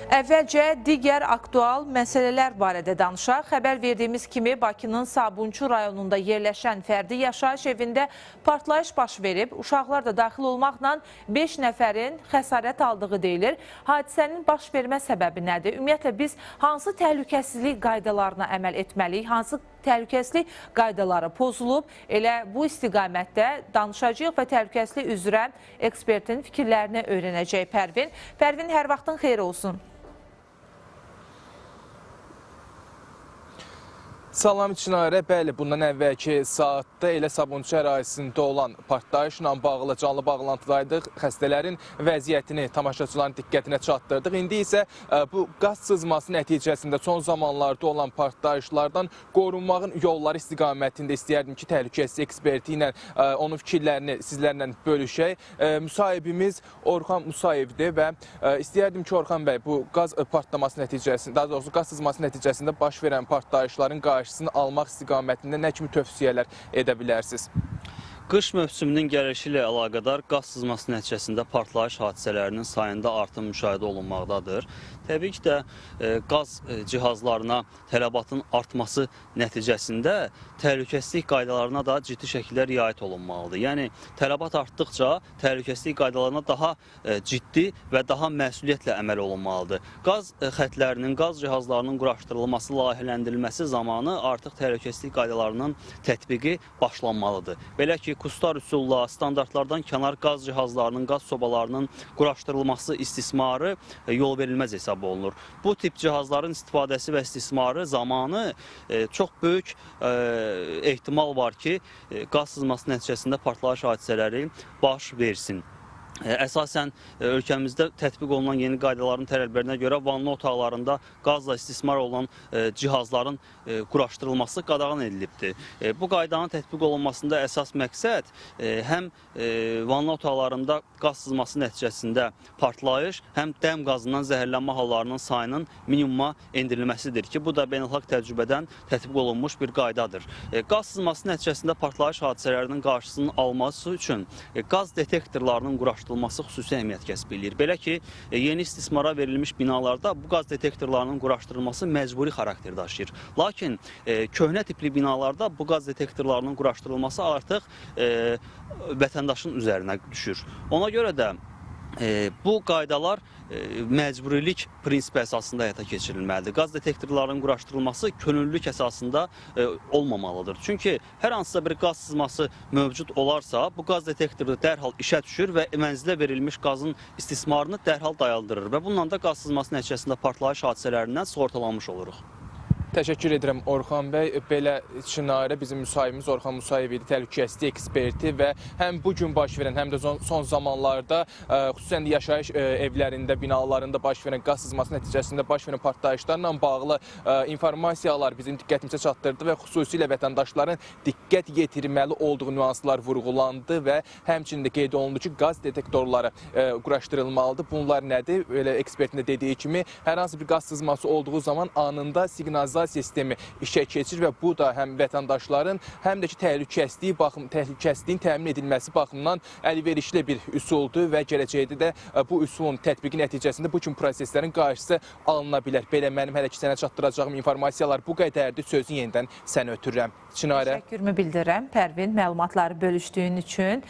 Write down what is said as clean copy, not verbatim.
Əvvəlcə digər aktual məsələlər barədə danışaq. Xəbər verdiyimiz kimi Bakının Sabunçu rayonunda yerləşən fərdi yaşayış evində partlayış baş verib. Uşaqlar da daxil olmaqla 5 nəfərin xəsarət aldığı deyilir. Hadisənin baş vermə səbəbi nədir? Ümumiyyətlə biz hansı təhlükəsizlik qaydalarına əməl etməliyik? Hansı təhlükəsizlik qaydaları pozulub? Elə bu istiqamətdə danışacağıq və təhlükəsizlik üzrə ekspertin fikirlərini öyrənəcək Pərvin. Pərvin, hər vaxtın xeyir olsun. Salam Çinarə, bəli, bundan əvvəlki saatda elə Sabunçu ərazisində olan partlayışla bağlı canlı bağlantıdaydıq. Xəstələrin vəziyyətini tamaşaçıların diqqətinə çatdırdıq. İndi isə bu qaz sızması nəticəsində son zamanlarda olan partlayışlardan qorunmağın yolları istiqamətində istəyərdim ki, təhlükəsizlik eksperti ilə onun fikirlərini sizlərlə bölüşək. Müsahibimiz Orxan Musayevdir və istəyərdim ki, Orxan bəy, bu qaz partlaması nəticəsində, daha doğrusu qaz sızması nəticəsində baş verən partlayışların qarşısını almaq istiqamətində nə kimi tövsiyələr edə bilərsiniz? Qış mövsümünün gəlişi ilə əlaqədar qaz sızması nəticəsində partlayış hadisələrinin sayında artım müşahidə olunmaqdadır. Təbii ki də qaz cihazlarına tələbatın artması nəticəsində təhlükəsizlik qaydalarına da ciddi şəkildə riayət olunmalıdır. Yəni tələbat artdıqca təhlükəsizlik qaydalarına daha ciddi və daha məsuliyyətlə əməl olunmalıdır. Qaz xətlərinin, qaz cihazlarının quraşdırılması, layihələndirilməsi zamanı artıq təhlükəsizlik qaydalarının tətbiqi başlanmalıdır. Belə ki, kustar üsulla, standartlardan kənar qaz cihazlarının, qaz sobalarının quraşdırılması, istismarı yol verilməz hesab olunur. Bu tip cihazların istifadəsi və istismarı zamanı çox böyük ehtimal var ki, qaz sızması nəticəsində partlayış hadisələri baş versin. Əsasən ölkəmizdə tətbiq olunan yeni qaydaların tələblərinə görə vanna otaqlarında qazla istismar olunan cihazların quraşdırılması qadağan edilibdir. Bu qaydanın tətbiq olunmasında əsas məqsəd həm vanna otaqlarında qaz sızması nəticəsində partlayış, həm dəm qazından zəhərlənmə hallarının sayının minimuma endirilməsidir ki, bu da beynəlxalq təcrübədən tətbiq olunmuş bir qaydadır. Qaz sızması nəticəsində partlayış hadisələrinin qarşısının alması üçün qaz detektorlarının quraşdırılması xüsusi əhəmiyyət kəsb eləyir. Belə ki, yeni istismara verilmiş binalarda bu qaz detektorlarının quraşdırılması məcburi xarakter daşıyır. Lakin köhnə tipli binalarda bu qaz detektorlarının quraşdırılması artıq vətəndaşın üzərinə düşür. Ona görə də bu qaydalar məcburilik prinsipi əsasında həyata keçirilməlidir. Qaz detektorlarının quraşdırılması könüllülük əsasında olmamalıdır. Çünki hər hansısa bir qaz sızması mövcud olarsa, bu qaz detektoru dərhal işə düşür və mənzilə verilmiş qazın istismarını dərhal dayandırır və bununla da qaz sızması nəticəsində partlayış hadisələrindən sığortalanmış oluruq. Təşəkkür edirəm Orxan bəy. Belə Çinarə, bizim müsahibimiz Orxan Musayev idi, təhlükəsizlik eksperti və həm bu gün baş verən, həm də son zamanlarda xüsusən də yaşayış evlərində, binalarında baş verən qaz sızması nəticəsində baş verən partlayışlarla bağlı informasiyalar bizim diqqətimizə çatdırdı və xüsusilə vətəndaşların diqqət yetirməli olduğu nüanslar vurğulandı və həmçinin də qeyd olundu ki, qaz detektorları quraşdırılmalıdır. Bunlar nədir? Belə ekspertin də dediyi kimi, hər hansı bir qaz sızması olduğu zaman anında siqnalizasiya sistemi işə keçir və bu da həm vətəndaşların, həm də ki, təhlükəsizliyin təmin edilməsi baxımından əlverişli bir üsuldur və gələcəkdə də bu üsulun tətbiqi nəticəsində bu kimi proseslərin qarşısı alına bilər. Belə mənim hələ ki sənə çatdıracağım informasiyalar bu qədərdir. Sözü yenidən sənə ötürürəm. Çinarə. Təşəkkürümü bildirirəm Pərvin, məlumatları bölüşdüyün üçün.